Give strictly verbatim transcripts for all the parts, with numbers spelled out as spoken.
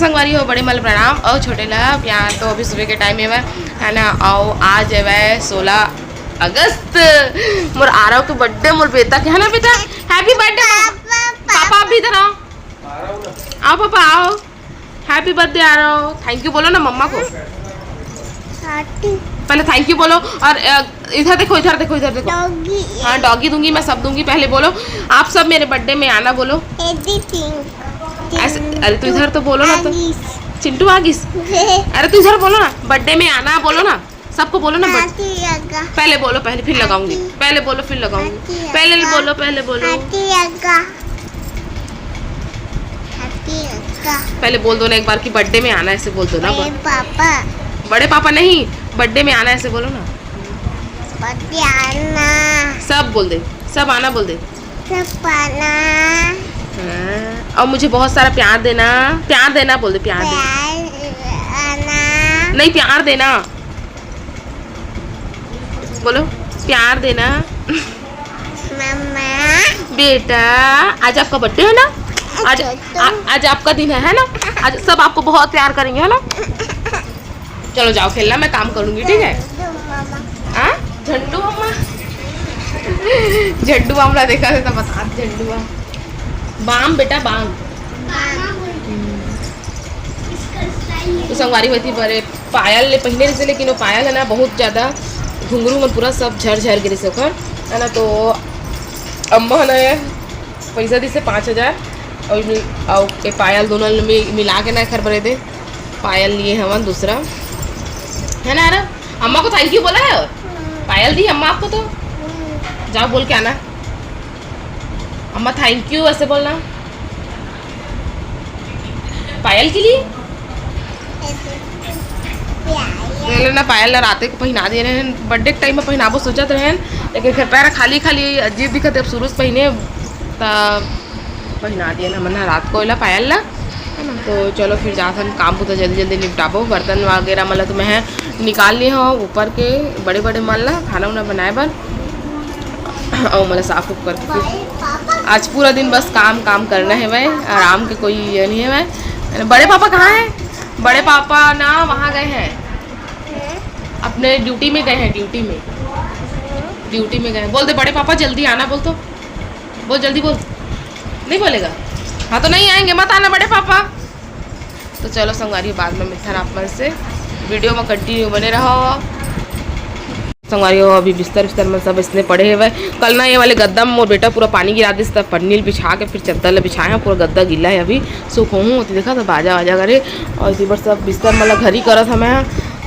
संगवारी हो, बड़े मन ल प्रणाम अउ छोटे ला प्यार। तो अभी सुबह के टाइम हवय, है ना, अउ आज हवय सोलह अगस्त, मोर आरव के बर्थडे, मोर बेटा के, है ना बेटा? Happy birthday. पापा, पापा, आप भी इधर आओ, आओ पापा, आओ। Happy birthday Aarav, thank you बोलो ना मम्मा को। पहले थैंक यू बोलो और, अ, इधर देखो, इधर देखो, इधर देखो। डॉगी। हाँ, डॉगी दूंगी मैं, सब दूंगी। पहले बोलो, आप सब मेरे बर्थडे में आना बोलो। ऐसे, अरे, तो इधर तो बोलो ना तो। चिंटू आ गिस। अरे, तो इधर बोलो ना, बर्थडे में आना बोलो ना, सबको बोलो ना। पहले बोलो, पहले फिर लगाऊंगी। पहले बोलो, फिर लगाऊंगी। पहले बोलो, पहले बोलो। पहले बोल दो ना एक बार कि बर्थडे में आना, ऐसे बोल दो ना। बड़े पापा। बड़े पापा नहीं, बर्थडे में आना, ऐसे बोलो ना। बर्थडे आना। सब बोल दे, सब आना बोल दे। सब आना। हाँ, और मुझे बहुत सारा प्यार देना। प्यार देना बोल दे, प्यार देना। प्यार आना। नहीं, प्यार देना। बोलो, प्यार देना। मम्मा। बेटा, आज आपका बर्थडे है ना? आज, अच्छा, तो आ, आज आपका दिन है, है ना? आज सब आपको बहुत प्यार करेंगे, है ना? चलो जाओ खेलना, मैं काम करूंगी, ठीक है? हाँ, झंडू मम्मा। झंडू मामला देखा था, बता, झंडू माम-, बाम बेटा, बाम। तो संगवारी होती बड़े पायल ले पहिने रहिसे, लेकिन वो पायल है ना, बहुत ज्यादा घुंघरू मन पूरा सब झर झर गिरिस ओखर, है ना। तो अम्मा ह ना ये पैसा दिसे पाँच हजार, और मिल-, और ये पायल दोनों ल मि-, मिला के ना एखर बरे दे पायल लिए हवन दूसरा, है ना। अरे अम्मा को थैंक यू बोला है, पायल दी अम्मा आपको, तो जाओ बोल के आना, अम्मा थैंक यू ऐसे बोलना पायल के लिए। ले लेना पायल ला राते को पहिना दे रहे हैं, बर्थडे के टाइम में पहिनाबो सोचत रहे हैं, लेकिन घर पैर खाली खाली अजीब दिखत है। अब शुरू से पहिने त पहिना दिए हमन ह रात को एला पायल ला, है ना। तो चलो फिर जात हन, काम बुता जल्दी जल्दी निपटाबो। बर्तन वगैरह मतलब तो मैं निकाल लिए हूँ ऊपर के बड़े बड़े मन ला खाना उना बनाए बर, और मतलब साफ उफ करके फिर आज पूरा दिन बस काम काम करना है भाई, आराम के कोई ये नहीं है भाई। बड़े पापा कहाँ हैं? बड़े पापा ना वहाँ गए हैं, अपने ड्यूटी में गए हैं, ड्यूटी में, ड्यूटी में गए हैं। बोल दे बड़े पापा जल्दी आना, बोल तो, बोल जल्दी बोल। नहीं बोलेगा? हाँ तो नहीं आएंगे, मत आना बड़े पापा। तो चलो संगवारी, बाद में मिलथन आप मन से, वीडियो में कंटिन्यू बने रहो। संगवारी हो, अभी बिस्तर बिस्तर में सब इसने पड़े हुए। कल ना ये वाले गद्दा में मोर बेटा पूरा पानी गिरा दिस, तब पन्नी ल बिछा के फिर चद्दर ल बिछाए हैं, पूरा गद्दा गीला है अभी। सुखोहूँ होती देखा तो बाजा वाजा करे, और इसी पर सब बिस्तर मतलब घर ही करत हमें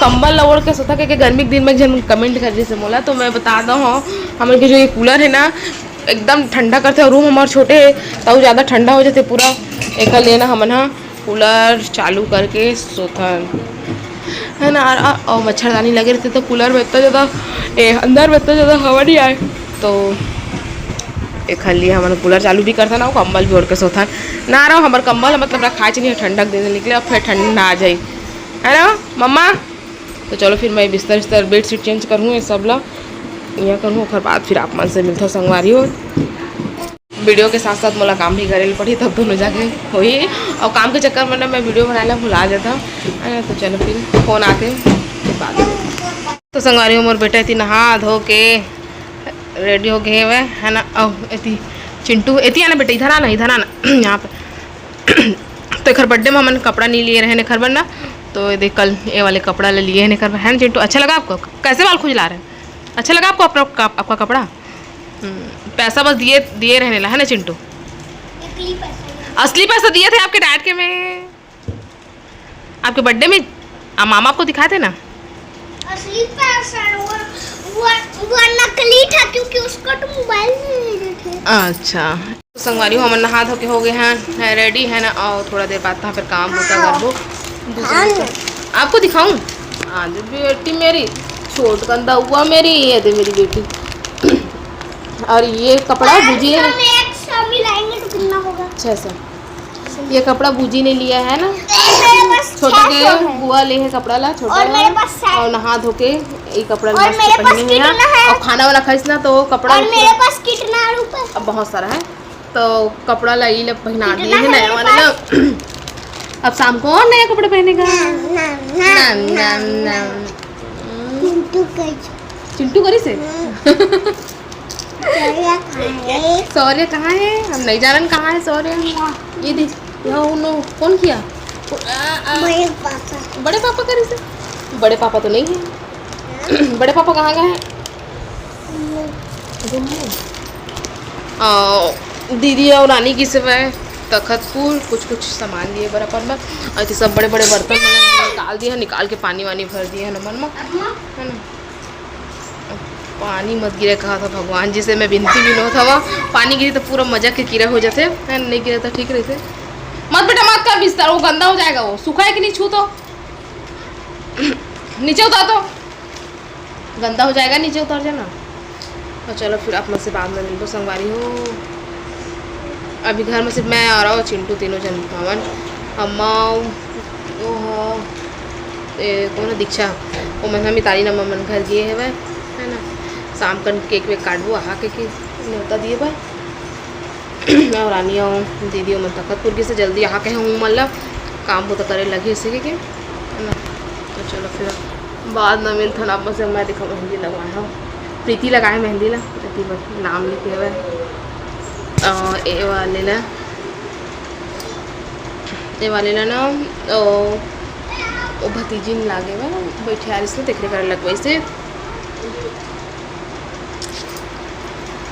कंबल ल ओढ़ के सोता के, के गर्मी के दिन में एक झन कमेंट कर जैसे मोला, तो मैं बता दो हूँ, हमन के जो ये कूलर है ना, एकदम ठंडा करथे, और रूम हमार छोटे हे, त अउ ज़्यादा ठंडा हो जाथे पूरा। एकर लिए ना हमन ह कूलर चालू करके सोथन, है ना। और, और, और मच्छरदानी लगे रहथे, तो कूलर में इतना ज़्यादा, ए, अंदर में इतना ज़्यादा हवा नहीं आए, तो एकर लिए हमन कूलर चालू भी करथन, और कंबल भी ओढ़ के सोथन। ना रहो, हमर कंबल ह, मतलब, रखाच नहीं है, ठंडा के दिन निकले, और फिर ठंडा आ जाए, है ना मम्मा? तो चलो, फिर मैं बिस्तर, बिस्तर, बेडशीट चेंज करूँ, ये सब ला यहाँ करूँ, ओकर बाद फिर आप मन से मिलता संगवारी हो। वीडियो के साथ साथ मोला काम भी करे ल पड़ी, तब दोनों जाके होही। और काम के चक्कर में ना मैं वीडियो बनाए ला भुला जाता, है ना। तो चलो, फिर फोन आते, फिर बात करते। तो संगवारी हो, मोर बेटा एती नहा धो के रेडी हो गए हुए, है ना। और एती चिंटू, एती आना बेटा, इधर आना, इधर आना। यहाँ पे तो एकर बर्थडे में हमन कपड़ा नहीं लिए रहे एकर बर ना, तो ये देख, कल ये वाले कपड़ा ले लिए हैं एकर बर, है ना चिंटू? अच्छा लगा आपको? कैसे बाल खुजला रहे हैं? अच्छा लगा आपको अपना, का-, आपका कपड़ा? हम्म, पैसा बस दिए, दिए रहने ला, है ना चिंटू? असली पैसा दिए थे आपके डैड के में, आपके बर्थडे में। आ, मामा आपको दिखाए थे ना? असली पैसा वो, वो, वो नकली था, क्योंकि उसको तो मोबाइल में ले रहे थे। अच्छा। तो संगवारी हो, हमन नहा धो के हो गए हैं, हैं रेडी, है ना। और थोड़ा देर बाद तहाँ फिर काम होता करबो। दूसरे हाँ। दिन आपको दिखाऊं? हाँ, दे बेटी मेरी, छोट कंदा हुआ मेरी, ये दे मेरी बेटी। और ये कपड़ा पाँच बुझी सौ है। में एक सौ मिलाएंगे तो कितना होगा? छः सौ। ये कपड़ा बूजी ने लिया है ना, मेरे पास छोटा छह सौ के है। बुआ ले है कपड़ा ला, छोटा और मेरे वाला। पास सात और नहा धो के ये कपड़ा और मस्त मेरे पास पहने हैं। कितना है? और खाना वाला खाइस ना, तो कपड़ा और मेरे पास कितना रुपए? अब बहुत सारा है, तो कपड़ा ला ये ले पहना दिए कितना है है नया मेरे वाला ना। पास? अब शाम को और नया कपड़ा पहनेगा। नम, नम, नम। हम्म। चिंटू करिस हे। शौर्य कहाँ है? हम नहीं जानन कहाँ है शौर्य। ये देख, यहाँ उन्हों कौन किया? बड़े पापा। बड़े पापा करिस हे। बड़े पापा तो नहीं है। बड़े पापा कहाँ गए हैं? आ, दीदी और नानी गिस हवय तखतपुर कुछ कुछ सामान लिए बर अपन बर। अउ एती सब बड़े बड़े बर्तन मन निकाल दिए हे, निकाल के पानी वानी भर दिए हे हमन मा, है ना। पानी मत गिरे कहा था भगवान जी से, मैं बिनती बिनोत हवा। पानी गिरी तो पूरा मजा के कीरा हो जाते हैं, नहीं गिरे तो ठीक रहते। मत बेटा मत कर बिस्तर, वो गंदा हो जाएगा, वो सूखा है कि नहीं छू तो। नीचे उतार दो। गंदा हो जाएगा, नीचे उतर जाना। तो चलो फिर आप मन से बाद में मिलबो संगवारी हो। अभी घर में सिर्फ मैं आ रहा हूँ, चिंटू तीनों जन हवन। अम्मा, वो ह, ए, कौन है? दीक्षा, वो मन ह मिताली नम्मा मन घर गए हवय, है ना। शाम कन केक वेक काटबो, आहा के, के न्योता दिए बर। और रानी और दीदी मन तखतपुर गिस हे, जल्दी आहा के हूँ मन ला काम बुता करे लगे से के, है ना। तो चलो फिर बाद में मिलथन आप मन से। मैं देखो मेहंदी लगवाए हूँ, प्रीति लगाए मेहंदी ला, प्रीति बर नाम लिखे हुए। अ, ए वाले ला, ए वाले ला ना, ओ, ओ भतीजी ने लागे हुए, बैठे आ रही से, तेकरे करे लगवाई से।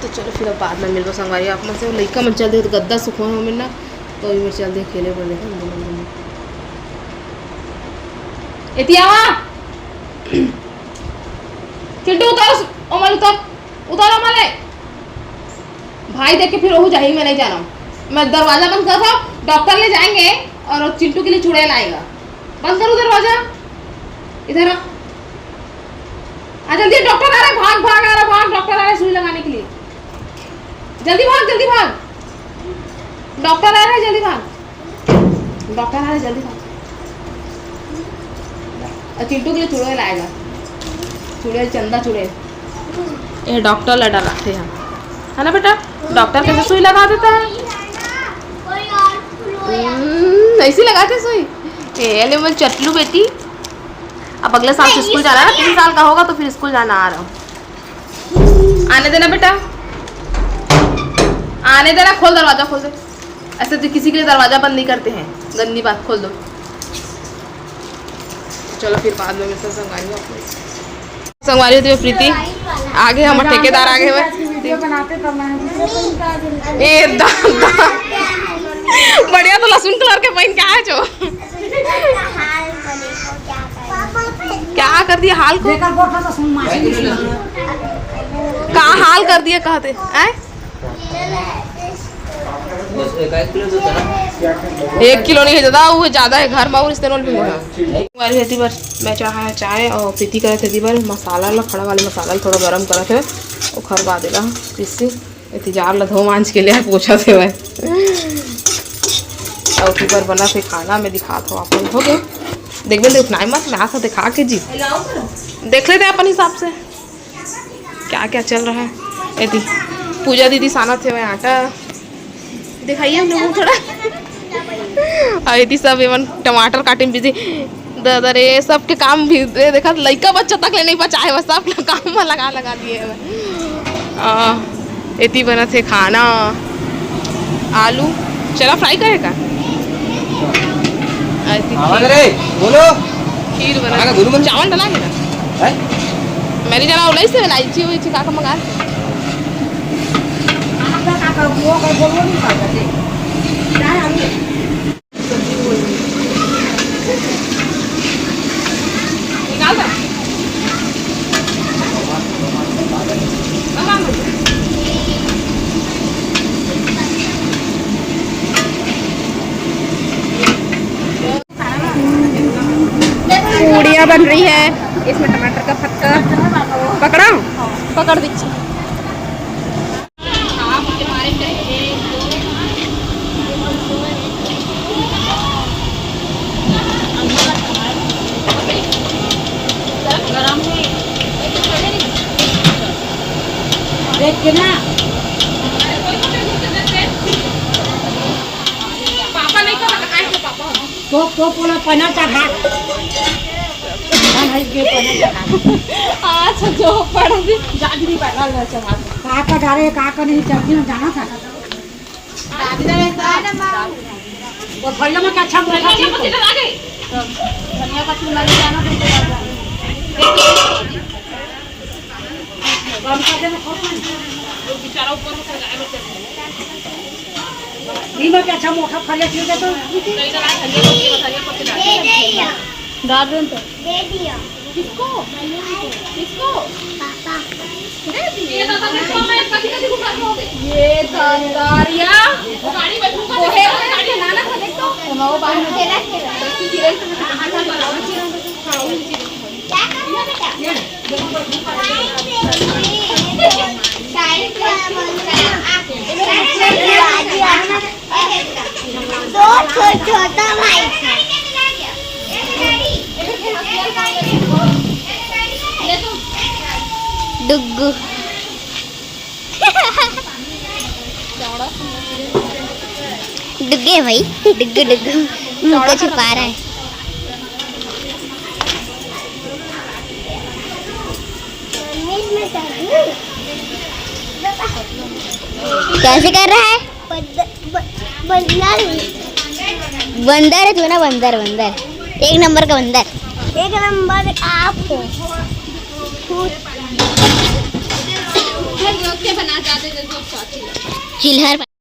तो चलो फिर अब बाद में मिलबो संगवारी आप मन से। लइका मन चल दे तो गद्दा सुखोए हो ना, तो ओही में चल दे खेले बर देखो हम दोनों जने। एती आवा। चिंटू उतार, ओमल उतार, उतार ओमल। भाई देख के फिर ओहू जाही, मैं नहीं जाना। मैं दरवाजा बंद कर दो, डॉक्टर ले जाएंगे और चिंटू के लिए चुड़ैल आएगा। बंद करो दरवाजा, इधर आ। आ जल्दी, डॉक्टर आ रहा है, भाग भाग आ रहा, भाग, डॉक्टर आ रहा है सुई लगाने के लिए। जल्दी भाग, जल्दी भाग, डॉक्टर आ रहा है, जल्दी भाग, डॉक्टर आ रहा है, जल्दी भाग। और चिंटू के लिए चुड़ैल आएगा, चुड़ैल, चंदा चुड़ैल। ये डॉक्टर ला डराथे हम, है ना बेटा? डॉक्टर कैसे सुई लगा देता है? हम्म, ऐसे ही लगाते सुई। ए, अले मन चटलू बेटी। अब अगले साल से स्कूल जाना है ना, तीन साल का होगा तो फिर स्कूल जाना आ रहा हूँ। आने देना बेटा, आने देना। खोल, दरवाजा खोल दे। ऐसे तो किसी के लिए दरवाजा बंद नहीं करते हैं, गंदी बात। खोल दो। चलो फिर बाद में मिलते हैं संगवारी हो आप लोग। संगवारी होती है प्रीति, आगे हमारे ठेकेदार आगे हुए। ए दादा, बढ़िया तो लहसुन कलर के पहन के आए जो। क्या कर दिया हाल को? का हाल कर दिया कहते हैं? एक किलो नहीं है दादा, वो ज्यादा है, घर में और इस तरह भी है। संगवारी होती बर मैं चाह, चाय और प्रीति करत होती बर मसाला ला, खड़ा वाले मसाला ला थोड़ा गरम करत है, ओखर बाद एला पीसी। एती जार ला धो मांज के ले पोछत हेवय। और एती बर बनत हे खाना, मैं दिखात हूँ आप मन। हो गए, देखबे दे उठनाए मत, मैं आत हूँ दिखा के जी। देख लेते हैं अपन हिसाब से क्या क्या चल रहा है। एती पूजा दीदी सानत हेवय आटा, दिखाइए हम लोगों को थोड़ा। और एती सब एमन टमाटर काटे में बिजी। दादा रे, सबके काम भी, ए, देखा, लइका बच्चा तक ले नहीं बचाए, बस सब लोग काम में लगा, लगा दिए हैं। आ, एती बनत हे खाना, आलू, चला फ्राई करे का? आ, एती आवाज खीर, रे, बोलो। खीर बनत आगा हे। गुरु मन। चावल डला है ना? हैं? मैं नहीं जाना, उलाई से इलायची, उलायची का, का मंगा। आगा का, का, वो का, बोलो नहीं पाता थे। क्या है अभी? पूड़ियाँ बन रही है, इसमें टमाटर का फक्का। पकड़ा, पकड़ दीजिए। देख के ना। पापा नहीं खाना, खाए थे पापा। तो तो पोला पना चढ़ा। हम है के पना चढ़ा। अच्छा, जो पढ़ दी। जा दीदी, पना ले चढ़ा। का का डारे, का का नहीं, चटनी में जाना था। वो भैया में अच्छा मोटा चीज। धनिया पत्ती मारे जाना। नीमक के अच्छा मोटा फरिया चीर दे तो। डाल दे तो। दे दिया। किसको? किसको? पापा। दे दिए। ये दादा, किसको मैं कभी कभी घुमा के हो गई। ये दादा, रिया। वो गाड़ी में घुमा के गाड़ी में नाना था, देख तो। वो बाहर में खेला, खेला। दो छो-, छोटा भाई। डुग्गू। डुग्गे भाई, डुग्गू, डुग्गू, मुंह को छुपा रहा है। कैसे कर रहा है? बंदर। बंदर है तू ना, बंदर, बंदर, एक नंबर का बंदर। एक नंबर आप हो। चिल्हर।